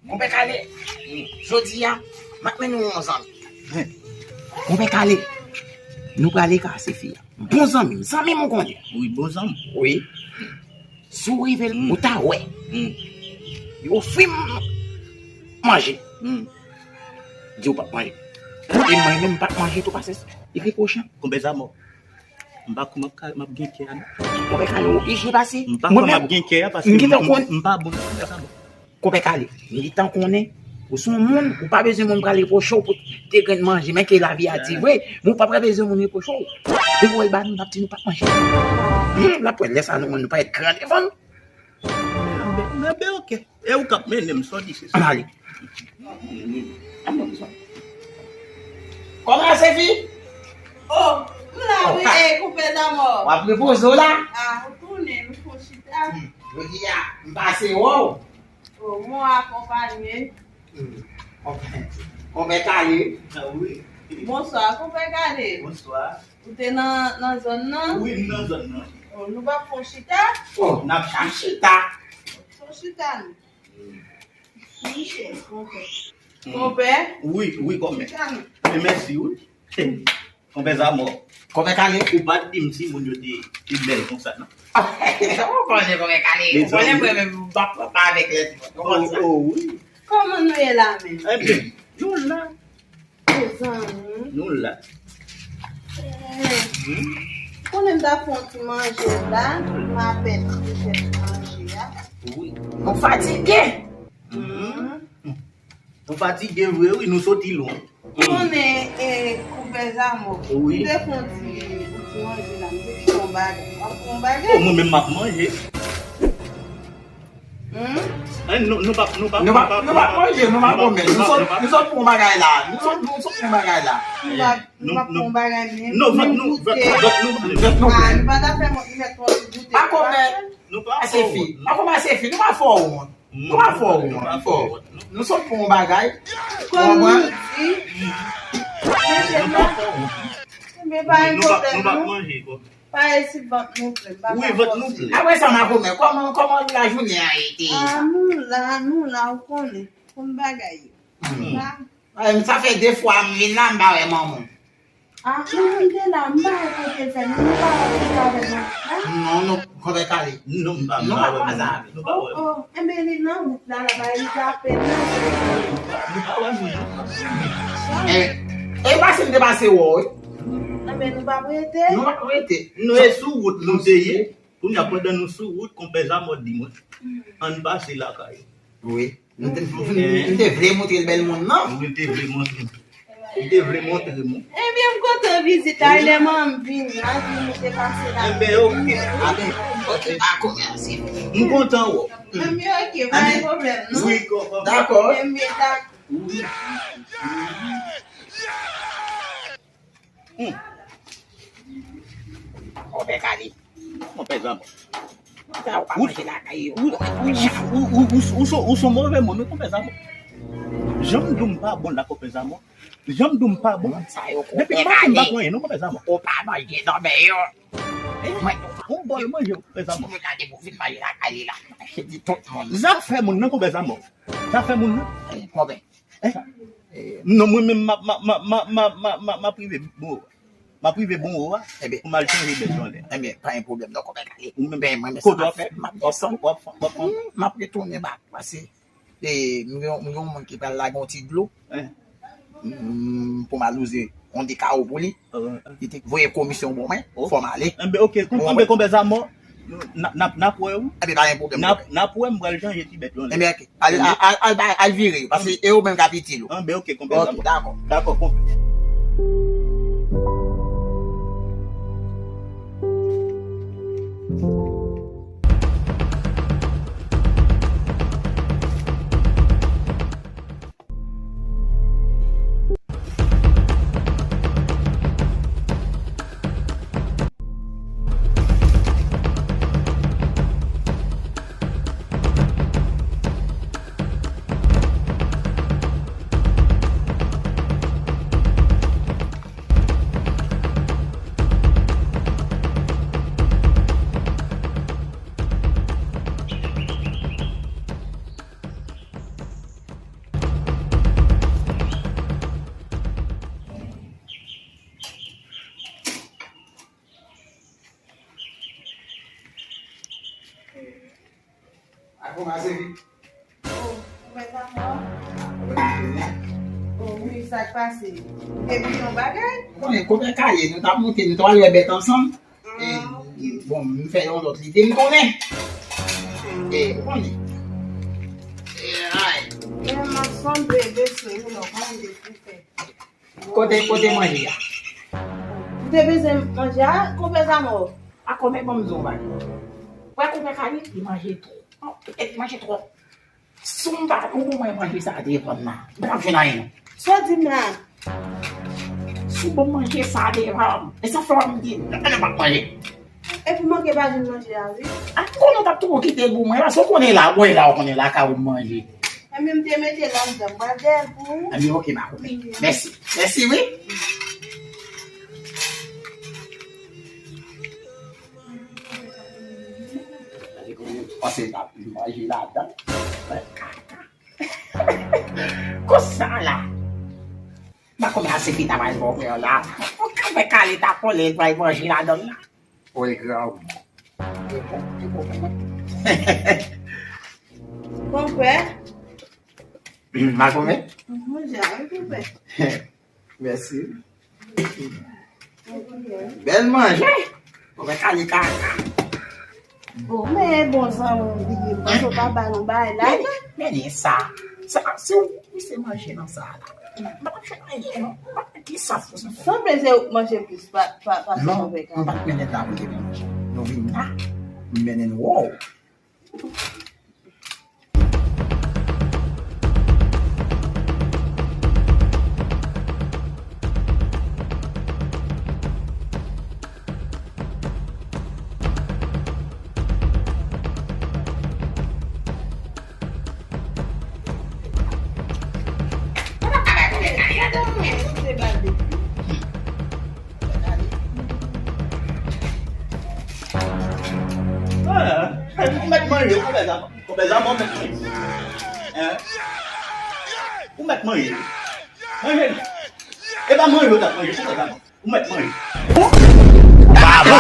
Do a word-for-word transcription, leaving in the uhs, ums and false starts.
Konpè Kale, jodi a, m ap mennen w yon zanmi. Konpè Kale, nou prale kase fi a. Bon zanmi m, zanmi m ou konnen. Wi, bon zanmi. Wi. Si w rive l, ou ta wè. Yo ofri m manje. Di w p ap manje. E mwen menm m p ap manje tou pase li reproche. Konpè Zamò. M pa kwè m ap ka, m ap gen kè a non. Konpè Kale, ou oblije pase. M pa kwè m ap gen kè a paske m, m, m pa bon nan sa non. Konpè Kale, m gentan konnen ou se yon moun, ou pa bezwen moun pral reproche w pou de grenn manje, men ke lavi a di vre, men ou pa pral bezwen moun reproche w. Depi w wè l ba nou, l ap di nou p ap manje. Hmm, l ap wè lè sa nou, nou parèt gran devan l. Enben, enben, oke. E ou k ap mennen m, sa w di se sa. Ann ale. Ann ale, sa. Kòman se fi? Oh, m la wi, e, Konpè Zamò. W ap repoze w la? Ah, ou konnen, nou fon chita. Hmm, jodi a, m pase wè w. Oh, mwen akonpanye. Hmm, Konpè, Konpè Kale. Ah, wi. Bonswa, Konpè Kale. Bonswa. Ou te nan, nan zòn nan? Wi, m nan zòn nan. Oh, nou p ap fon chita? Oh, n ap chita. Fon chita, nou. Konpè. Konpè. Wi, wi, kòmè. Chita, nou. E mèsi, wi. Konpè Zamò. Konpè Kale. Ou pa t di m timoun yo te, te bèl konsa, non? Ou konnen Konpè Kale. Ou konnen mwen menm, m p ap pran pa avèk lèzòt. Ou konn sa? Oh, wi. Kòman nou ye la menm? Ebyen, nou la. Mezanmi. Nou la. Eh, konnen m ta fè yon ti manje la, m apèn fè manje a. Wi. Nou fatige. Mhm. Nou fatige vre, wi, nou soti lwen. Konnen, eh, Konpè Zamò. Wi. M te fè yon ti, yon ti manje la, m te fè yon bagay. W ap fè yon bagay? Oh, mwen menm m ap manje. Hmm? Eh, nou, nou pa, nou pa, nou pa, nou pa manje, nou pa konmen. Nou sot, nou sot pou yon bagay la. Nou sot, nou sot pou yon bagay la. Nou pa, nou pa pou yon bagay menm. Non, vant nou, vant, vant nou. Vant nou plen. Ah, nou pa ta fè mèt yon ti goute. Pa konmen. Nou pa fè wont. Pa konmen se fi. Nou pa fè wont. Nou pa fè wont. Nou pa fè wont. Nou sot pou yon bagay. Kòm nou di. Nou pa fè wont. Men pa gen pwoblèm, non. Nou pa manje, kòm. Pa isi vant nou plen, m pa ka fòse. Wi, vant nou plen. Apre sa, makomè, kòman, kòman lajounen an ye te? Ah, nou la, nou la, ou konnen. Konn bagay yo. Hmm. La. Eh, sa fè de fwa m vin la, m pa wè manman w. Ah, manman m te la, m pa wè kote l fè, nou pa wè kote l avè manman la? Non, non, Konpè Kale. Non, m pa, m pa wè manman. Nou pa wè. Oh, oh, enben li nan wout la, la, ba li zape nan. Nou pa wè moun. Eh, e pase m te pase wè w, wi. Enben, nou p ap rete? Nou p ap rete. Nou e sou wout nou te ye. Kounye a, pandan nou sou wout, Konpè Zamò di mwen, ann pase lakay ou. Wi. Nou te, nou te vle montre l bèl moun nan. Wi, nou te vle montre. Nou te vle montre moun. Ebyen, m kontan vizit la, lè manman m vini, a di nou te pase la. Enben, oke. Enben, oke, dakò, mèsi. M kontan wè w. Enben, oke, pa gen pwoblèm, non. Wi, kontan. Dakò. Enben, dakò. Wi. Hmm. Konpè Kale. Konpè Zamò. Sa ou pa manje lakay yo. Ou, ou, ou, ou, ou, ou, ou son move moun, wi, Konpè Zamò. Jan m di w m pa bon la, Konpè Zamò. Jan m di w m pa bon. Depi maten m pa pran anyen, non, Konpè Zamò. Ou pa manje nan men yo. Eh, yon bòl manje, Konpè Zamò. Timoun la depi w vin manje lakay li la. Di tout moun. Zafè moun nan, Konpè Zamò. Zafè moun nan. Konpè. Eh? Non, mwen menm, m ap, m ap, m ap, m ap, m ap, m ap, m ap, m ap rive bon, m ap rive bon wo a, pou m al chanje bèt yon lè. Enben, pa gen pwoblèm, non, Konpè Kale. Ou menm, mwen menm, kote w ap fè? M ap desann. W ap fè, w ap fè. Hmm, m ap retounen ba, pase, e, m gen, m gen yon moun ki pral lage yon ti dlo. Hmm, pou m al wouze yon de kawo pou li. Li te voye komisyon ban mwen, fò m ale. Enben, oke, enben, Konpè Zamò, n ap, n ap, n ap wè w. Enben, pa gen pwoblèm, n ap, Konpè. N ap wè, m pral chanje ti bèt lan. Enben, oke. Al, al, al, al, al vire yo, paske e ou menm k ap itil ou. Enben, oke, Konpè Zamò. Oke, dakò. Dakò, Konpè. Pase vit. Oh, mwen dakò. Ou vin fini? Oh, wi, sa k pase? Ou te bliye yon bagay? Ou konnen, konpè Kale, nou t ap monte, nou t al wè bèt ansanm. E, ah, ok. Bon, m fè yon lòt lide, m konnen. Hmm. E, ou konnen. E, ay. E, m ap sonje bese ou, non, mwen de pou fè. Kote, kote manje a? Ou te bezwen manje a, konpè Zamò? A konpè, ban m di w yon bagay. Wè konpè Kale, li manje twòp. Li manje twòp. Si w pa, ou ban mwen manje sa devan m la, m p ap jwenn anyen non. Sa w di m la? Si w ban m manje sa devan m, e sa fè w ap di m, "Nan, nan, m p ap manje." Epi manke pa jwenn manje a, wi. A, m konnen w t ap tou kite gou mwen, paske w konnen la, mwen la, w konnen lakay ou m manje. Ebyen, m te mete l anndan, m pral dèyè l pou ou. Ebyen, ok, ma konnen. Mèsi. Mèsi, wi. Panse l ap manje ladan. Konsa la. M pa konnen a se ki ta pral bon pou yo la. Ou ka fè Kale ta konnen l pral manje ladan la. Oy, gran. Konpè. Makomè? Manje a, wi, konpè. Mèsi. Bèl manje. Konpè Kale kaka. Bon, men bon zanmi m li ye, paske w pa ba nou bagay la. Men, men sa. Sa, si w, misye manje nan sa la. M pa t ap fè anyen, non. M pa t ki sa fò sa. Sanble se ou k manje plis pa, pa, pa non, konpè Kale. M pa t mennen la pou te manje. Nou vin la, m mennen nou wè w. Ou mèt manje, ou mèt manje. Konpè Zamò mèt manje. Hein? Ou mèt manje. Manje. E pa manje ou t ap manje, konpè Zamò. Ou mèt manje. Baba!